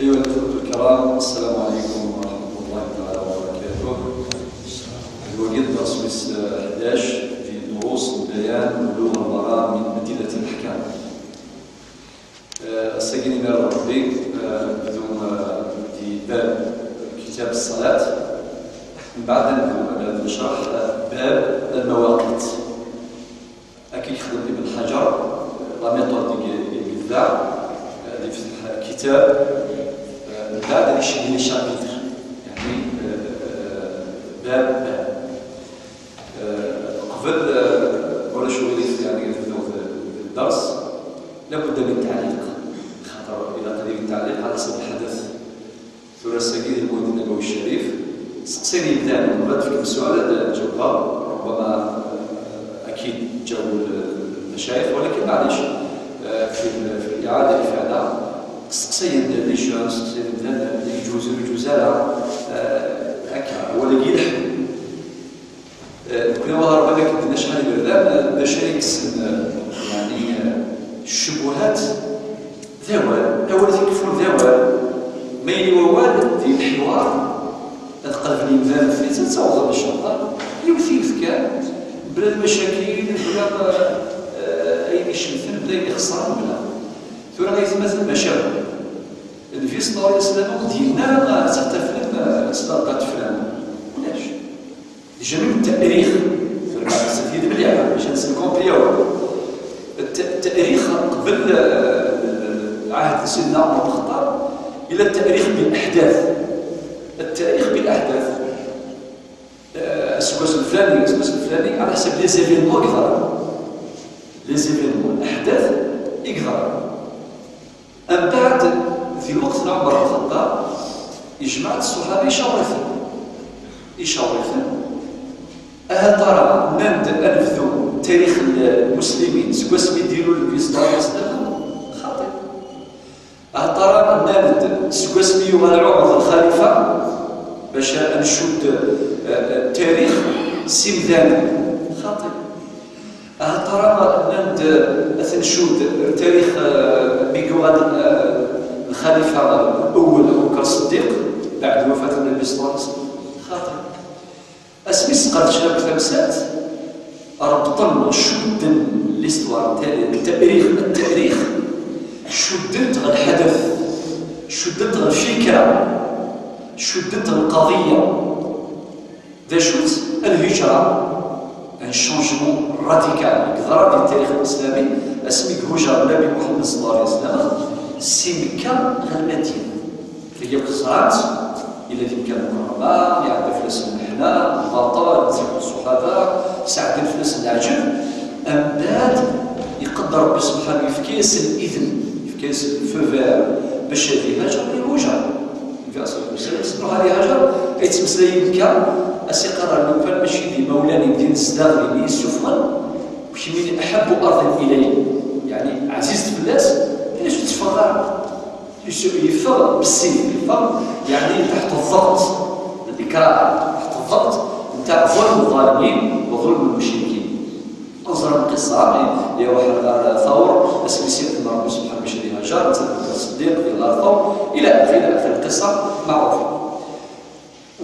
أيها الأخوة الكرام، السلام عليكم ورحمة الله تعالى وبركاته. الوقت درس 11 في دروس بيان بلوغ المرام من أدلة الأحكام. السجن إلى ربي بدون في باب كتاب الصلاة، من بعد نشرح باب المواقيت. أكيد خدم ابن حجر la méthode ديال كتاب من بعد يشد les chapitres، يعني باب باب. قبل ولا شو يعني في الدرس لابد من تعليق، خاطر الى قليل التعليق على حسب الحدث. ثورة السجيد المولد النبوي الشريف سقسيني بدا من بعد فيكم السؤال نجاوبها، ربما اكيد جاوبوا المشايخ، ولكن معليش في الاعادة الافادة سقسي les jeunes، سقسي بدا يجوزوا يجوزالا هكا هو اللي كيلحق. كنا والله ربما كدنا شحال البردان باش يكسن يعني الشبهات ذوال اول تيكفوا ذوال ما يلي ووال ديال الحوار تقلب لي مزال في تتوضا ان شاء الله يوثي كان بلا المشاكل بلا اي شمثل بلا يخسر بلا ثورة غيتمثل مشاكل. النبي صلى الله عليه وسلم ديالنا تحتفل صدقات فلان علاش؟ جميع التاريخ نستفيد مليح باش نسكومبليو التاريخ قبل عهد سيدنا عمر بن الخطاب الى التاريخ بالاحداث. التاريخ بالاحداث السكوس الفلاني السكوس الفلاني على حسب les événements يقدر les événements الاحداث يقدر. من بعد في وقت عمر بن الخطاب اجمعت الصحابة يشاورثن يشاورثن أهل ترى نند أنفذوا تاريخ المسلمين سكواس يديروا النبي صلى الله عليه وسلم خاطئ. أهل ترى نند سكواس يغال عمر الخليفة باش نشد التاريخ سمذان خاطئ. أهل ترى نند نشد تاريخ بيغال الخليفة الأول أبو بكر الصديق بعد وفاة النبي صلى الله عليه وسلم خاطئ. اسمي سقط شاب خمسات ربطن شدن l'histoire التاريخ التاريخ شدنت غير الحدث، شدنت غير الفكرة، شدنت القضية. ذا شوت الهجرة un changement radical قدر في التاريخ الاسلامي. اسمي هجر النبي محمد صلى الله عليه وسلم سي مكة غير المدينة هي قصرات إلى في مكان المكرمة يعد فلس المحنة البطل زيد الصحابة سعد فلس العجب. أم بعد يقدر ربي سبحانه يفكيس الإذن يفكيس ال feu vert باش هذه هاجر يهجر في أصل المسلم هذه هاجر يتمسلي مكة أسي قرر لو كان ماشي دي مولاني دين الزداغ اللي السفن وشمين أحب أرض إلي يعني عزيز فلاس علاش تفرغ يفر بالسيف يفر يعني تحت الضغط الإكراه تحت الضغط نتاع ظلم الظالمين وظلم المشركين. انظر القصة اللي واحد غار ثور اسمي سيدنا ربي سبحانه باش هاجر الصديق في غار ثور الى اخره الى اخر القصة معروفة.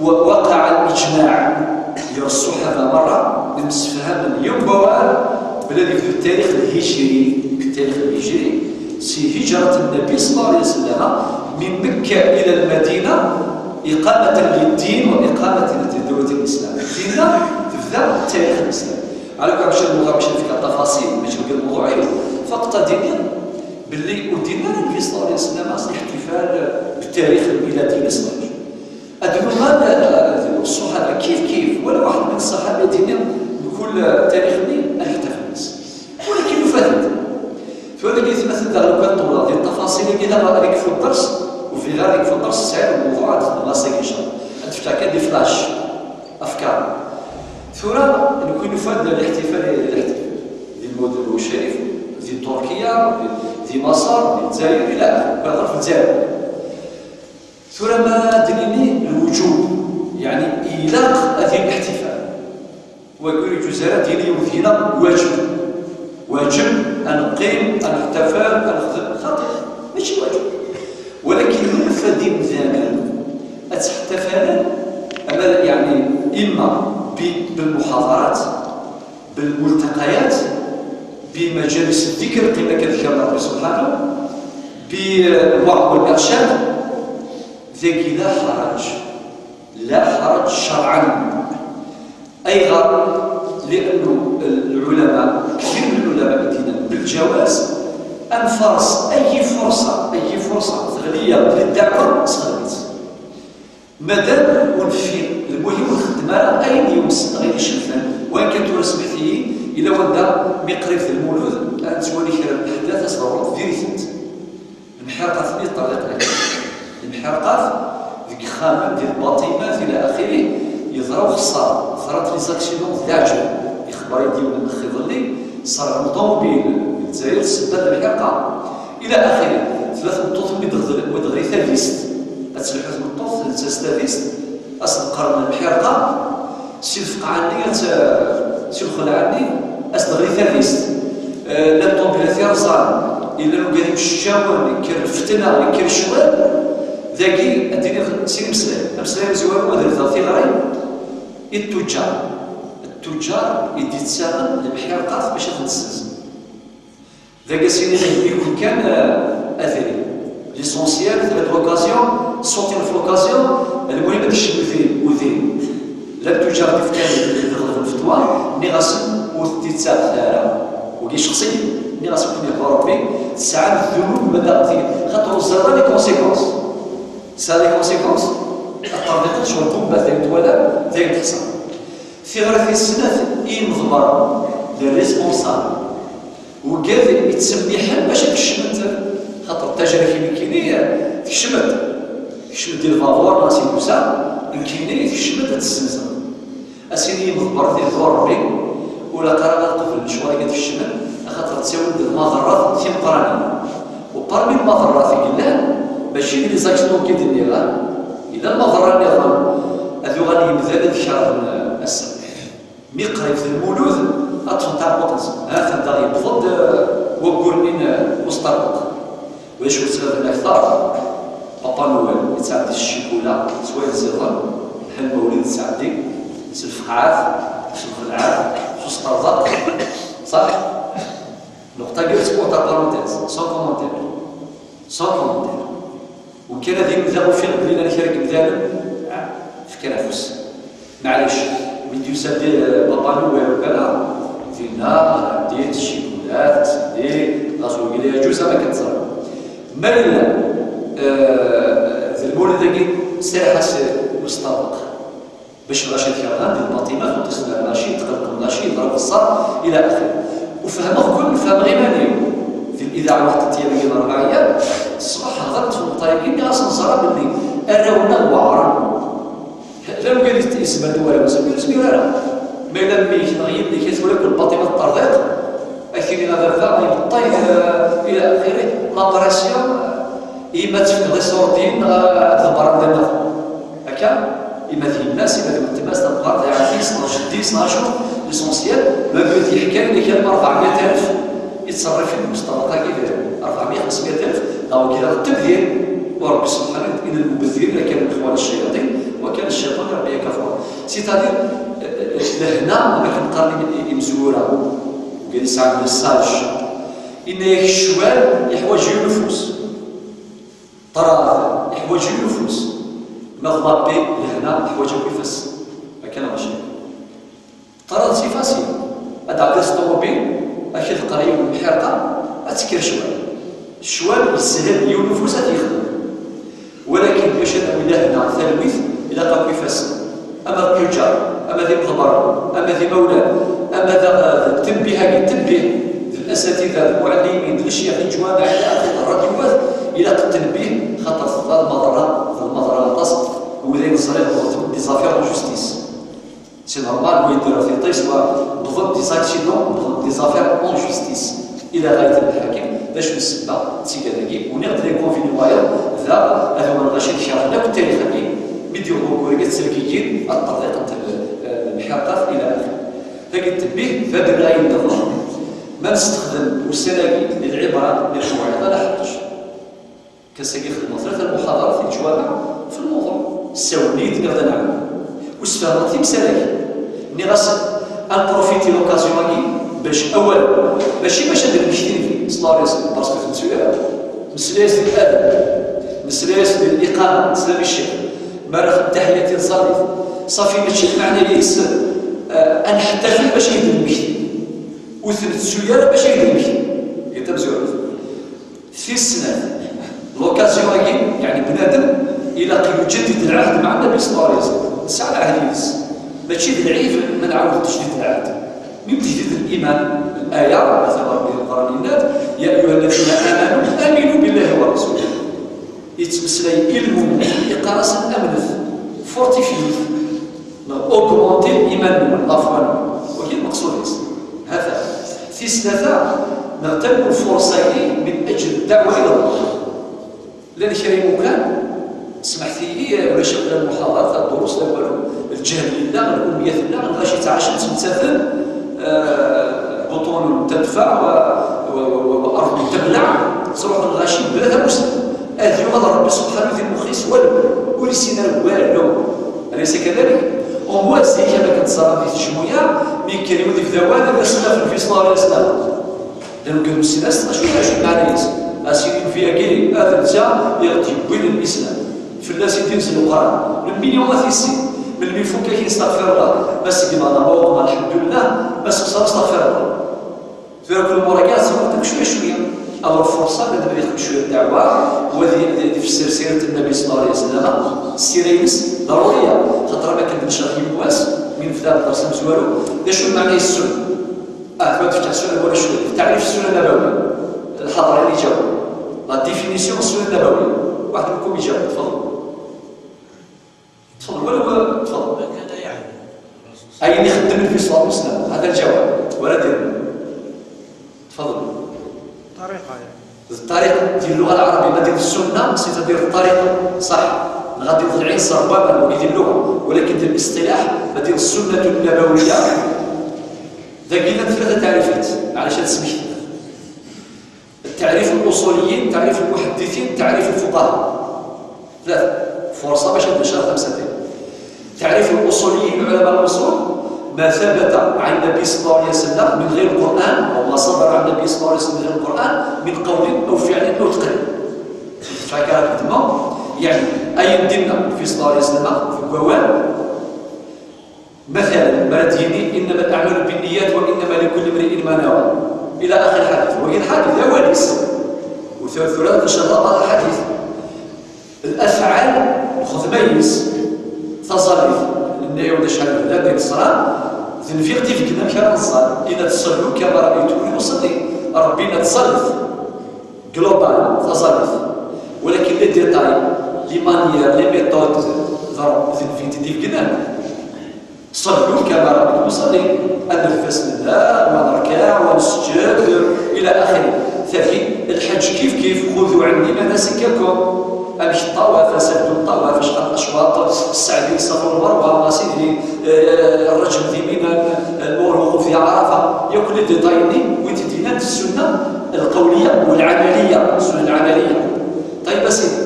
ووقع الاجماع ديال الصحابة مرة نسفهم اليوم بوال بلادي في التاريخ الهجري. التاريخ الهجري سي هجرة النبي صلى الله عليه وسلم من مكة إلى المدينة إقامة للدين وإقامة لدولة الإسلام. ديننا تبدا التاريخ الإسلامي. على كل باش الموضوع باش نفكر التفاصيل باش نلقى الموضوع فقط دينيا باللي ودينا النبي صلى الله عليه وسلم احتفال بالتاريخ الميلادي الإسلامي. أدلوا الصحابة كيف كيف ولا واحد من الصحابة دينيا بكل تاريخ احتفل، ولكن فاتت. فهذا كيتمثل داخل الطولة ديال التفاصيل اللي دابا هذيك في الدرس وفي غير في الدرس ساعة الموضوع راسك ان شاء الله تفتح كان des flashs افكار. ثورة نكون فاد الاحتفال الاحتفال ديال المولد الشريف ديال تركيا ديال مصر ديال الجزائر الى اخره في الجزائر. ثورة ما دليني الوجوب يعني إيلاق هذه الاحتفال ويقول الجزائر ديالي وذينا واجب واجب أن نقيم أن نحتفل أن نخدم خاطئ ماشي واجب. ولكن يفادي مثلا أتحتفل أما يعني إما بالمحاضرات بالملتقيات بمجالس الذكر كما كذكر ربي سبحانه بالوعظ والإرشاد، ذاك لا حرج، لا حرج شرعا. أيضا لأنه العلماء كثير من العلماء دينا بالجواز أنفرس أي فرصة، أي فرصة تغلية للدعوة استخدمت مادام ونفي المهم الخدمة أين يوم غير الشلفان وإن كانت رسمتي إلى وندا مقرب في المولود أن تولي كرا الأحداث أصدروا ديريثنت المحرقة ثني الطريق المحرقات ذيك خامة ديال الباطيمات إلى آخره يضرب خسارة ثرات لي زاكسيدون العجب يخبر يديو الأخ يظلي صار طوموبيل الجزائر سبات المحرقة إلى آخره. ثلاث مطوط ودغري ثالث أتسلحو مطوط ثالث أصدقر من المحرقة سي الفقع عني سي الخلع عني أصدغري ثالث لا طوموبيل ثيرزان إلا لو قال الشاون يكر الفتنة يكر الشوال ذاكي أديني سير مسلاي مسلاي مزوار ودرت ثغري التجار التجار يدي تساغن المحرقات باش تنسز ذاك سيدي يكون كان أثري l'essentiel ثلاث l'occasion sauter في l'occasion المهم هذا الشيء وذين لا التجار كيف كان يدخل الفتوى ني غاسل وتتساغ وكي شخصيا ني غاسل كون ربي تسعى الذنوب مدى خاطر الزرا les conséquences ça les conséquences الطريقة شغل بومبا ذاك ولا ذاك تحصل في غير في السنة ينظبر les responsables وقال يتسمي حل باش تكشمت خاطر التاجر كيني تكشمت تكشمت ديال الفافور لا سي بوسا الكيني تكشمت تسنسا اسيني ينظبر ديال ربي ولا قرار قبل المشوار كتكشمت خاطر تساوي المضرات في مقراني و parmi المضرات قلنا ماشي les accidents كي دير إذا المضرة النظام هذو غادي يمثل الشهر السبع مي قريب في المولود أطفال تاع بوطنس هذا دا يبضد وقول من مستربط واش وصل أكثر بابا نويل يتعدي الشيكولا سواء الزيطان بحال المولد تسعدي الفقعات الخلعات السطرزات صح نقطة قلت entre parenthèses sans commentaire sans commentaire وكان هذه مثلا فين بلينا الشركة مثلا في كنافس معليش ميديو سادي بابا نويل وكذا فينا ديت الشيكولات دي غاسو قال لي جوز ما كتصرف ما الا المولد ذاك ساحة مستطبق باش الغاشي الكرغان ديال الباطيمات وتصنع الغاشي تقلق الغاشي يضرب الصر الى اخره وفهمه كل فهم غير ماني في الاذاعة واحد 3 ايام ولا 4 ايام الصباح هضرت في الطريقين غاس نزرى باللي اراونا وعرا لا لو قال يسمى ولا ما سمي ولا ما الا مي غير اللي كيتولى كل الباطيمه الطرديق اكثر غادا يبطي الى اخره la pression اما تفقد صورتين تدبر عندنا هكا اما في الناس اما في التماس تبقى تاع عفيس جديس ناشو l'essentiel ما قلت يحكي لي كان 400000 يتصرف في المستوى كيف 400 500000 دونك كذا التبذير وربي سبحانه ان المبذرين كانوا اخوان الشياطين وكان الشيطان ربي كفر c'est-à-dire لهنا ما كنقارن مزوره وقال لي ساعة message ان الشوال يحوج النفوس طراد يحوج النفوس مغضبي لهنا يحوج كيفاش ما كان ماشي طراد c'est facile ادعي الطوموبيل اكيد قريب من الحرقة اتكر شوال الشوال يسهل النفوس يخدم ولكن باش انا هنا ثلويث الى قا كيفاش اما التجار اما ذي مغبر اما ذي مولى اما ذا التنبيه التنبيه الاساتذة المعلمين الشيخ الجوامع الى اخره الراديوات الى التنبيه خاطر المضرة المضرة القصد وذا يصير des affaires en justice c'est normal ويديروا في طيس بضبط des accidents بضبط des affaires en justice الى غاية الحاكم باش نسبه تيكالاكي ونقدر les confinements ذا هذا هو الغاشي الشرح لك التاريخ ميديو كوريكا السلكيين الطريقة المحرقات الى اخره فكي التنبيه فهذا النظام ما نستخدم والسلاكي للعبره للموعظه لا حرج كساكي خدمة ثلاثة المحاضرات في الجوامع في الموضوع ساونيت غدا نعم وسفهمت مسالك ني غاس ان profiter l'occasion باش اول ماشي باش ندير المشكل صلى الله عليه وسلم parce que فهمتوا مسلاس ديال الادب مسلاس ديال الاقامة سلام الشيخ مرخ تحياتي لصالح صافي ماشي معنى ليس نحتفل باش يدير المشكل وثلث سيارة باش يدير المشكل يتمزور في السنة l'occasion يعني بنادم الى يجدد العهد مع النبي صلى الله عليه وسلم ساعة العهد يلس ماشي العيب من عاود تجديد العهد من تجديد الايمان الايه مثلا ربي القران يا ايها الذين امنوا امنوا بالله ورسوله يتمسلاي المؤمن يقرا امنث fortifier augmenter الايمان la foi وهي المقصود هذا في سنة نغتنم الفرصة من اجل الدعوة الى الله لان شري كان سمحتي لي ولا شغل المحاضرات الدروس لا والو الجهل لله الامية لله الغاشي تعاش تمتثل بطون تدفع وارض تبلع تروح الغاشي بلا مسلم اذ يغض ربي سبحانه ذي المخيس والو ولسنا والو اليس كذلك؟ وهو زي كما كتصرف في التجميع مي كان يودي في ذوال السنة في صلى الله عليه وسلم لانه كانوا السنة شو معنى اسيدي فيها كي هذا نتا يغتي الاسلام في الناس يدير القران المليون ثيسي من اللي فوق كيستغفر الله بس كيما نبوض الحمد لله بس استغفر الله في كل مراجعه سمعتك شوية شوية اول فرصة بدا يخدم شوية الدعوة وهذه في سيره النبي صلى الله عليه وسلم السيرة ينس ضرورية خاطر ما كنبداش غير من فدا الدرس مزوالو شنو معنى السنة تفتح السنة ولا شوية تعريف السنة النبوية الحاضرين اللي جاوبوا la définition السنة النبوية واحد منكم يجاوب تفضل تفضل ولا تفضل اي اللي خدم النبي صلى الله عليه وسلم هذا الجواب ولا دير تفضل الطريقة يعني الطريقة ديال اللغة العربية ما ديال السنة c'est-à-dire الطريقة صح غادي العين ربما ديال اللغة ولكن ديال الاصطلاح ما ديال السنة النبوية ذاك ثلاثة تعريفات معليش تسمح التعريف الاصوليين تعريف المحدثين تعريف الفقهاء ثلاثة فرصة باش نشرح خمستين تعريف الاصوليين علماء الاصول ما ثبت عن النبي صلى الله عليه وسلم من غير القران او ما صدر عن النبي صلى الله عليه وسلم من غير القران من قول او فعل او تقرير فكرة يعني اي ديننا في صلى الله عليه وسلم في القوال مثلا مرتيني انما الاعمال بالنيات وانما لكل امرئ ما نوى الى اخر الحديث وهي الحديث لا وليس وثلاث ان شاء الله بعض الحديث الافعال خذ ميز تصرف النية ولا شحال من ديك الصلاة تنفيقتي في كنا مشى نصال اذا تصلوا كما رايتوني اصلي ربنا تصرف global تصرف ولكن les détails les manières les méthodes تنفيقتي دي كنا صلوا كما رايتوني اصلي النفس لله ونركع ونسجد الى اخره. ثاني الحج كيف كيف خذوا عني مناسككم امشي الطواف سدوا الطواف شحال الاشواط السعدي الصفا والمروة سيدي الرجم في منى الوقوف في عرفه ياكل ديتايني وتدينا السنة القولية والعملية السنة العملية. طيب سيدي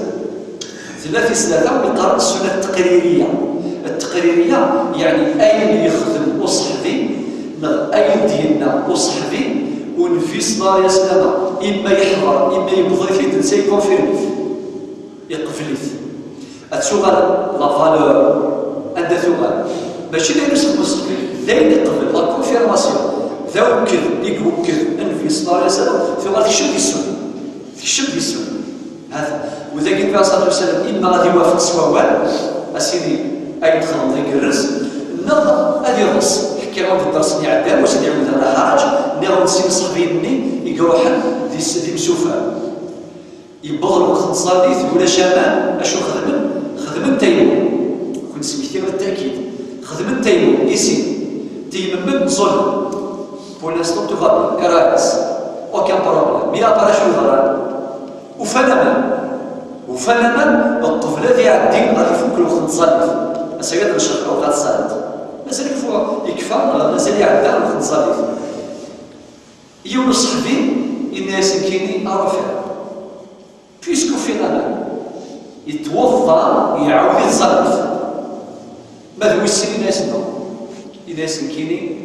ثلاث ثلاثة ويقرا السنة التقريريه. التقريريه يعني اين يخدم وصحبي اين ديالنا وصحبي ونفي صلى الله عليه وسلم اما يحضر اما يبغي فيه تنسى ي confirmer يقفليت اتسوغال la valeur عندها ثوغال ماشي لا ينسخ مستقبل لا يقبل la confirmation ذا وكذ يوكل انفي صلى الله عليه وسلم ثوغال تكشف في السنة تكشف في السنة هذا وذا قلت عليه الصلاة والسلام اما غادي يوافق سواوال اسيدي اي دخل ذيك الرز نظر هذه الرز حكي غادي الدرس اللي عداه واش يعود على حرج ني غادي صحبيني يروح دي مسوفه يبغى الوقت تصلي ولا شمال اشو خدم خدم التيمم كنت سميتي بالتاكيد خدم التيمم ايسي تيمم ظلم pour l'instant tout va bien راس aucun problème mais après شو ضرر وفنما وفنما الطفلة ديال الدين غادي يفك الوقت تصلي مسألة نشرح اوقات الصلاة مازال يكفى مازال يعدى الوقت تصلي يوم صحبي الناس كاينين ارفع puisque finalement يتوضا يعاود يتصرف ما ذوي السنين ناس إذا سنكيني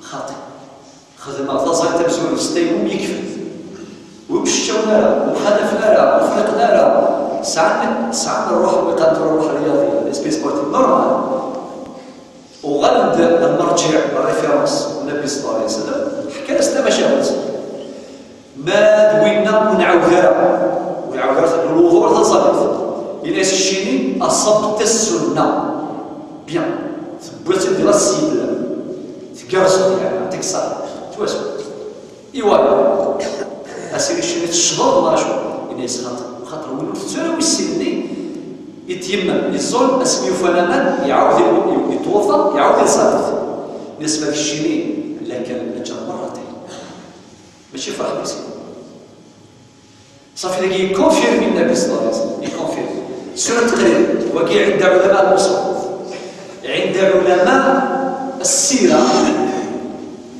خاطئ خدمة تزايد تبزول ستيموم يكفي ومشينا لا وخالفنا لا وفرقنا لا ساعات الروح ويقدر الروح الرياضية l'esprit sportif normal. وغالب المرجع ال référence النبي صلى الله عليه وسلم حكى لنا مشاوات ما دوينا ونعاودها ونعاودها الوضوء تصلت الى الشيني اصبت السنة bien ثبت ديال ال cible تكرسو يعني تكسر تواسو ايوا اسيري الشيني تشغل ولا شو الى خاطر خاطر ولو تساوي السني يتيمم يزول اسمي فلانا يعاود يتوضا يعاود يصلي بالنسبة للشيني لكن الاجر مرتين ماشي فرح بس صافي لكي يconfirmer النبي صلى الله عليه وسلم يconfirmer سورة تقرير وكي عند علماء الاصول عند علماء السيرة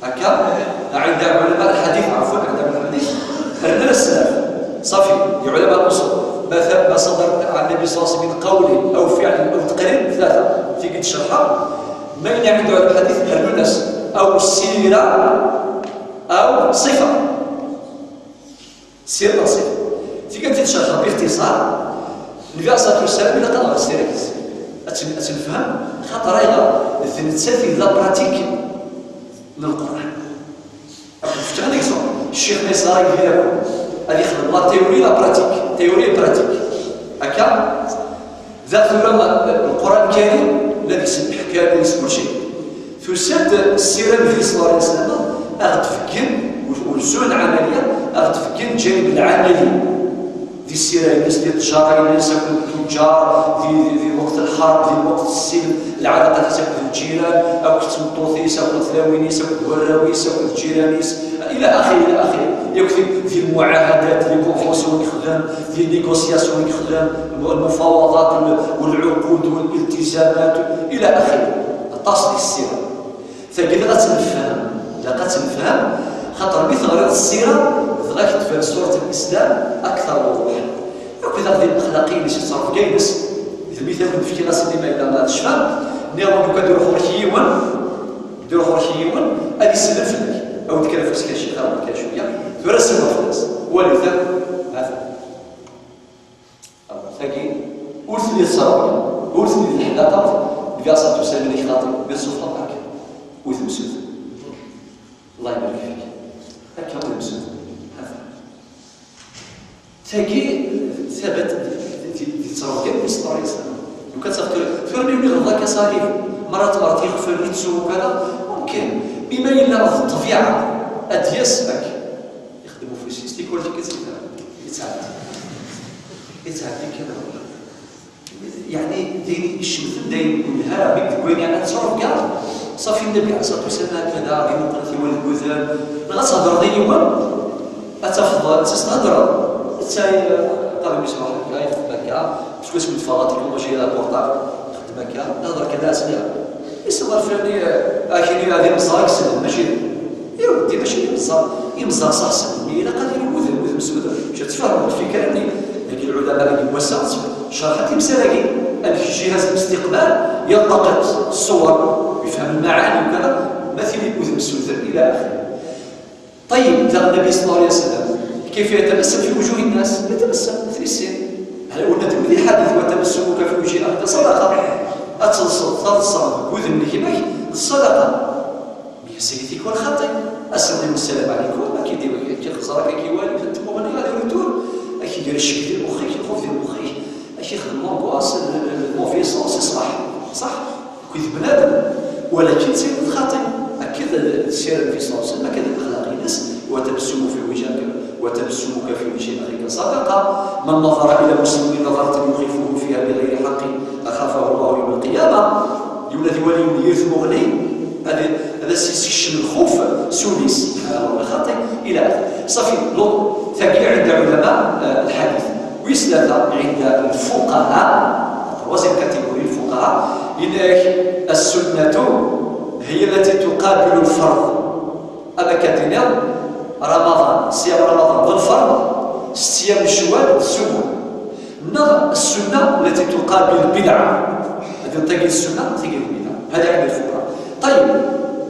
هكا عند علماء الحديث عفوا عند علماء الحديث عندنا السلف صافي علماء الاصول ما صدر عن النبي صلى الله عليه وسلم من قول او فعل او تقرير ثلاثة في قد شرحها ما عند علماء الحديث الناس او السيرة او صفة سيره او صفة في قد تشرحها باختصار النبي عليه الصلاة والسلام الا قرا السيرة تنفهم خاطر ايضا نتسافي la pratique من القران. شفت غير exemple الشيخ ميسار يدير غادي يخدم la théorie la pratique théorie pratique هكا ذات القران الكريم الذي يسمح حكاية كل شيء تسد السيرة النبي صلى الله عليه وسلم اغتفكن والزون العملية اغتفكن الجانب العملي دي السيرة الناس ديال التجارة الناس التجار في وقت الحرب في وقت السلم العلاقات تاع الجيران او كتمطوثيس او تلاوينيس او الوراويس او الجيرانيس الى اخره الى اخره يكتب في المعاهدات les conventions يخدم في négociations يخدم المفاوضات والعقود والالتزامات الى اخره تصل السيرة فكي غتنفهم لا غتنفهم خاطر مثل غير السيرة غاك تفهم صوره الاسلام اكثر وضوحا. وكذا غادي الاخلاقيين اللي تصرف كاينس المثال في راسي ما الا ما تشفى نيرو لو كنديرو خرشيون ديرو خرشيون غادي يسلم فيك او تكلف فلوس كاين شي خراب كاين شوية ثورة سلم فلوس ولذا هذا ثاقي ورثني الصراويه ورثني الحلاقة النبي صلى الله عليه وسلم اللي خاطر بالصفة هكا وثمسوت الله يبارك فيك هكا وثمسوت هذا ثاقي ثبت في تصرف كامل صلى الله عليه وسلم لو كان ثورة يولي غدا كصالح مرات مرات يغفل يتسو وكذا ممكن بما الا الطبيعة ادياس هك يخدموا في السيستي كل شيء يتعدي يتعدي كذا يعني دين الشمس دين كلها بيك يعني تصرف كاع صافي النبي عليه الصلاة والسلام كذا غير مقرثي والجذام غتهضر ديال اليوم اتفضل تستهضر حتى قالوا يسمعوا هكا يخدم هكا parce que اسمه تفاضل تكنولوجيا la portable يخدم هكا نهضر كذا سمع يصور فلاني اكيد غادي مزار يسلم ماشي يا ودي ماشي مزار يمزار صح سلم الا قادر يوذن وذن مسعود باش تفهم الفكرة اللي لكن العلماء اللي وسعت شرحت المسالة ان الجهاز الاستقبال يلتقط الصور ويفهم المعاني وكذا مثل يوذن مسعود الى اخره. طيب ترى النبي صلى الله عليه وسلم كيف يتبسم في وجوه الناس؟ يتبسم مثل السن. هل قلنا تقول الحديث وتبسمك في وجه اخيك صدقه أتصل تتصل وذن كيماك الصدقة يا سيدي كون خطي السلام السلام عليكم ما كيدير كيخزرك كيوالي تمغني غادي retour كيدير الشك ديال مخك الخوف ديال مخك كيخدم l'angoisse الموفيسونس صح صح كيف بنادم ولكن سيد خاطئ اكيد السيرة في صلى الله عليه وسلم كذا الاخلاق الناس وتبسم في وجهك وتبسمك في وجه اخيك صدقه من نظر الى مسلم نظره يخيفه فيها بغير حق اخافه الله يوم القيامة يولد ولي يثمغني هذا سيشن الخوف سوليس خاطئ الى اخره صافي لو ثقيل عند علماء الحديث ويسلف عند الفقهاء troisième catégorie الفقهاء إن السنة هي التي تقابل الفرض. أما كاتينا رمضان صيام رمضان بالفرض صيام شوال السنة نغ السنة التي تقابل البدعة، هذه تقي السنة تقي البدعة، هذا عند الفقهاء. طيب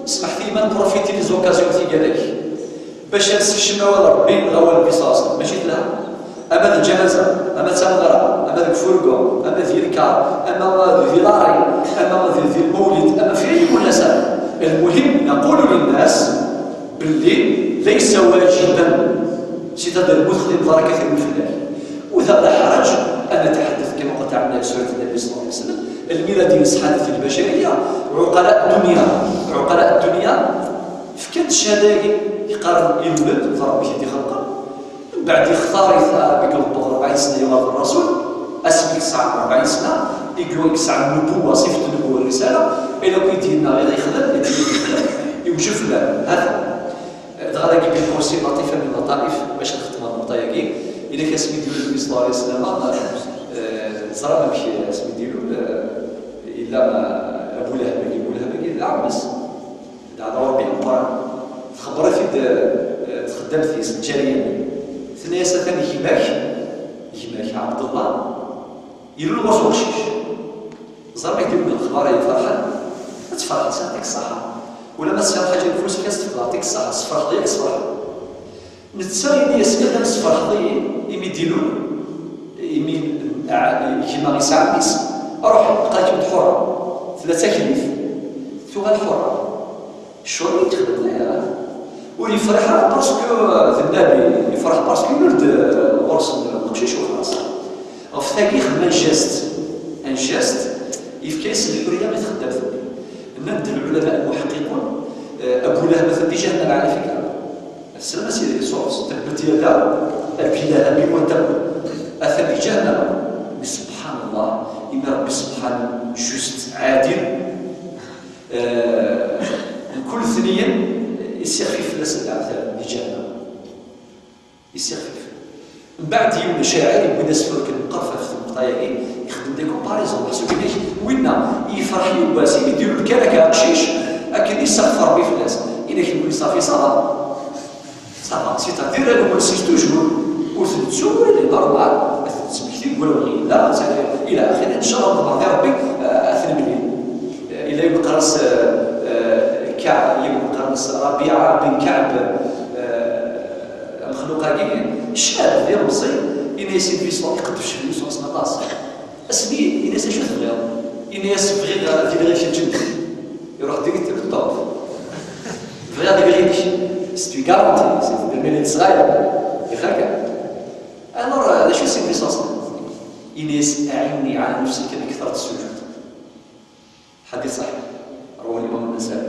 اسمح لي ما ن profiter les occasions تيقالك باش نسكشم ولا ربي غوال البصاص ماشي لها، اما الجنازة، اما تمغرة، اما الفرقة، اما ذي الكار، اما ذي لاري، اما ذي المولد، اما في اي مناسبة. المهم نقول للناس باللي ليس واجبا c'est-à-dire المدخل بركة من الله، وذا لا حرج ان نتحدث كما قلت عن سورة النبي صلى الله عليه وسلم. الميلاد حادث البشرية، عقلاء الدنيا، عقلاء الدنيا فكانت الشهادة يقارن يولد ربي يدي خلقه، من بعد يختار بقلبه 40 سنة يغادر الرسول، اسمك ساعة 40 سنة يقول لك ساعة النبوة، صفة النبوة والرسالة، الى كنت لنا غير يخدم يوجف له هذا. غادي كيبين قوسين لطيفة من اللطائف باش نختم النقطة ياكي. الا كان سمي ديالو النبي صلى الله عليه وسلم زرا ما سمي ديالو الا ابو لهب، ابو لهب العبس هذا ربي القران خبرت تخدمت في الجارية ثنايا ثاني يماك يماك عبد الله يلو الغوص وغشيش زرا يدير من الخبر فرحان تفرح تعطيك الصحة ولا ما تصير حاجة الفلوس كاس تعطيك الصحة صفر ضيق صفر نتسا يدي يسكن صفر ضيق يمي ديلون يمي كيما غيسعى ميس روح بقى كيما حره ثلاثة كليف تغال حره الشغل يتخدم لها ويفرح parce que النبي يفرح parce que يولد غرس القشيش وخلاص. في ثاكي خدم un geste، un geste يفكاس الحرية ما يتخدم فيه. نند العلماء المحققون ابو لهب مثلا déjà هنا على فكرة السلامة c'est source تبت يدا ابي لهب وتب اثر جهنم. سبحان الله، ان ربي سبحانه juste عادل كل ثنيا يستخفف الناس العذاب لجهنم يستخفف. من بعد يوم شاعر يبغي الناس في المقرفه في النقطة يخدم des comparaisons محسوب كيفاش وين يفرح يواسي يديروا الكركه قشيش اكن يستغفر به في الناس الا كيقول صافي ça va ça va c'est-à-dire انا ما نسيش toujours وتتسول normal تسمحتي تقول لا الى اخره. ان شاء الله مرضي ربي اثني الى يبقى راس كعب يبقى راس ربيعة بن كعب مخلوقه شاب ديال مصي إن يسير في صوت يقدر في صوت سنطاس اسمي إن شو تبغي إن يسبغي في غير في الجنة يروح ديريكت للطوب بغي ديريكت سي غارونتي سي بالميل صغير يخاك. الور شو سي في صوت إن أعني على نفسك بكثرة السجود، حديث صحيح رواه الإمام النسائي.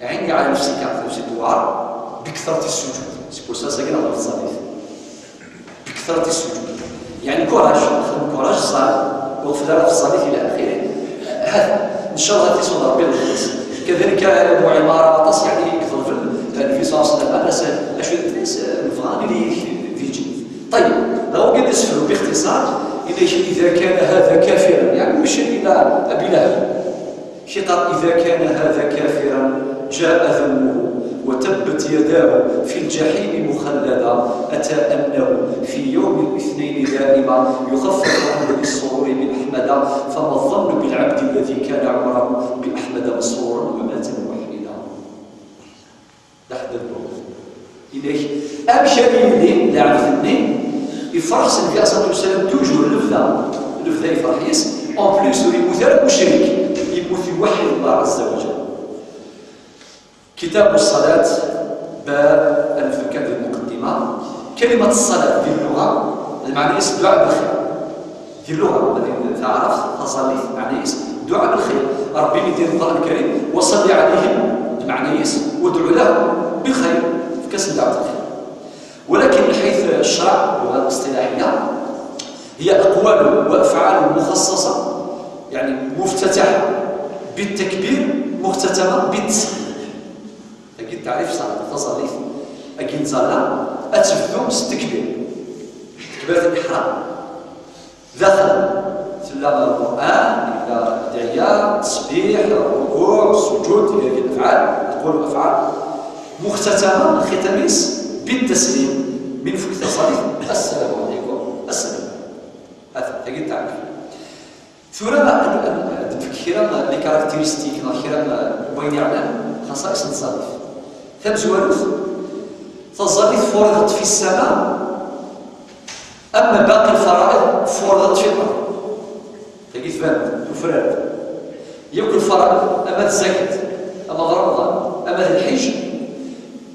أعني على نفسك على نفسك الدعاء بكثرة السجود، c'est pour ça ساكن على الصليب بكثرة السجود، يعني courage خدم courage الصلاة وقف في الصلاة إلى آخره. هذا إن شاء الله في صورة ربي الخلاص. كذلك أبو عمارة طاس يعني يكثر في الفيصاص الناس أشو الناس الفغاني اللي في الجنة. طيب لو قد نسفروا باختصار إذا كان هذا كافرا يعني مش إلى أبي لهب شقاق إذا كان هذا كافرا جاء ذمه وتبت يداه في الجحيم مخلدا أتى أنه في يوم الاثنين دائما يخفف عنه بالسرور بأحمد فما الظن بالعبد الذي كان عمره بأحمد مسرورا ومات موحدا. لحد الموت إليه أبشري لعبثني يفرح النبي عليه الصلاة والسلام toujours لفظة لفظة يفرح يس en plus يموت مشرك يموت يوحد الله عز وجل. كتاب الصلاة باب ألف كان في المقدمة. كلمة الصلاة في اللغة المعنى اسم دعاء بالخير. في اللغة الذي تعرف تصلي معنى اسم دعاء بالخير. ربي يدير القرآن الكريم وصلي عليهم المعنى اسم وادعو لهم بالخير في كاس دعوة الخير. ولكن من حيث الشرع اللغة الاصطلاحية هي أقوال وأفعال مخصصة يعني مفتتحة بالتكبير مختتمة بالتسليم. أكيد تعريف صلاة تصلي أكيد صلاة أتفدو التكبير تكبيرة الإحرام دخل تلا القرآن إلى الدعية التسبيح الركوع السجود إلى الأفعال أقوال وأفعال مختتمة الختاميس بالتسليم من فك تصلي السلام عليكم السلام. هذا تاكي تعرف ثورة كيرا les caractéristiques كيرا وين يعلم خصائص التظاليف. ثم تظاليف فرضت في السماء، أما باقي الفرائض فرضت في الأرض. تاكي تبان تفرد ياكل الفرائض، أما الزكاة، أما رمضان، أما الحج،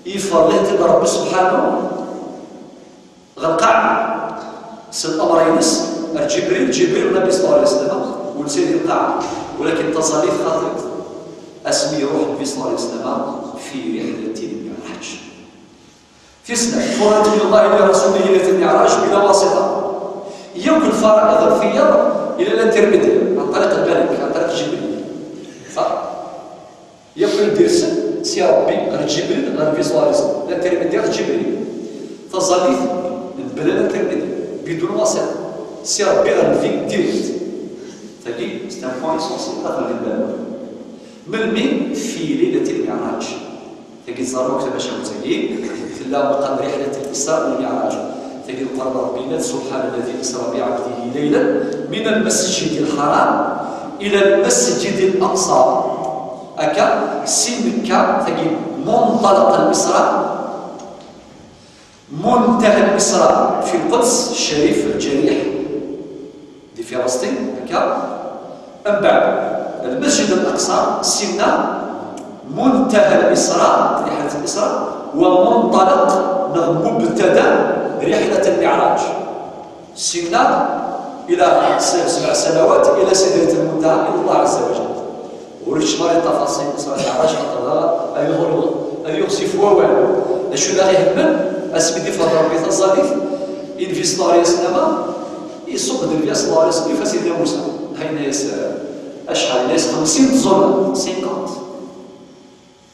يفرض ربي سبحانه غنقع الأمر ينس جبريل، جبريل النبي صلى الله عليه وسلم ولسيد القاع. ولكن التصاريف خاطئة. أسمي روح النبي صلى الله عليه وسلم في رحلة المعراج. في سنة فرضت من الله لرسوله ليلة المعراج بلا واسطة. يوم الفرائض الفيض إلى l'intermédiaire عن طريق الملك، عن طريق جبريل. صح؟ ياكل ديرسن سي ربي غير جبريل غير النبي صلى الله عليه وسلم، l'intermédiaire جبريل. تظاليف بلا l'intermédiaire بدون واسطة. سي ربي غير النبي direct. تاكي c'est un point essentiel داخل البال. من في ليلة المعراج. تاكي تزاروك تباشا تاكي في الله مقام رحلة الإسراء والمعراج. تاكي القرآن ربنا سبحان الذي أسرى بعبده ليلا من المسجد الحرام إلى المسجد الأقصى. أكا سمكة تاكي منطلق الإسراء، منتهى الإسراء في القدس الشريف الجريح دي فلسطين. هكا من بعد المسجد الأقصى سنة منتهى الإسراء رحلة الإسراء ومنطلق مبتدأ رحلة المعراج. سنة إلى 7 سنوات إلى سدرة المنتهى إلى الله عز وجل. ورش ماري التفاصيل إسراء المعراج خاطر أن يغسف والو. شو لا يهمن أسمي دي فضل ربي تظاليف إن في صلى الله عليه وسلم يصب النبي صلى الله عليه وسلم فسيدنا موسى هاي ناس أشحال ناس 50 ظلم 50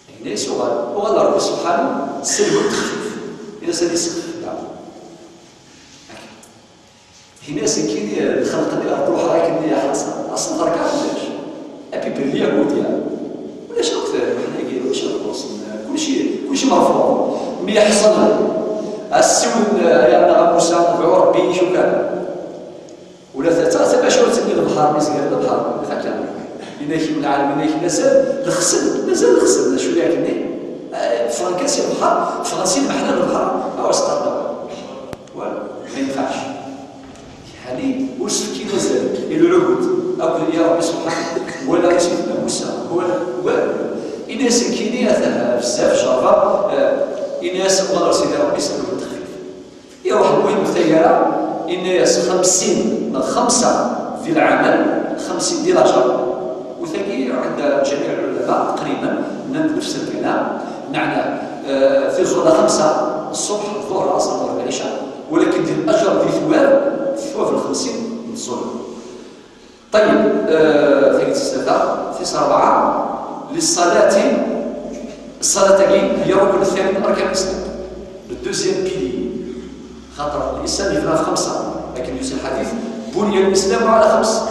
هاي ناس وغال ربي سبحانه سلو التخفيف إذا سالي سخف هنا سكيني الخلق اللي تروح راك اللي حاصل أصلا ركعة ولاش أبي برلي أقول ولاش أكثر حنا كي ولاش كلشي مرفوع مي يحصل السون يا موسى نبعو ربي شو كان ولا ثلاثة باش تبني البحر مزيان البحر هكا إلا كي من العالم إلا كي مازال الخسل مازال الخسل شو ياكلني فرنكاسي البحر فرنسي محنا البحر أو سقطنا والو ما ينفعش حالي ورسف كي مازال إلى العهود أقول يا ربي سبحانه ولا سيدنا موسى ولا والو إنا سكيني بزاف شرفة إنا سقدر سيدي ربي سلو التخفيف يروح المهم الثيارة إن 50 من 5 في العمل 50 ديال الأجر. وثاني عند جميع العلماء تقريبا نفس الكلام معنى في الظهر 5 الصبح الظهر العصر المغرب العشاء، ولكن ديال الأجر في ثواب 50 من الظهر. طيب ثاني 3 4 للصلاة. الصلاة هي الركن الثاني من أركان الإسلام، ال deuxième pilier. خاطر الإسلام يبنى في 5، لكن يوصل الحديث بني الإسلام على 5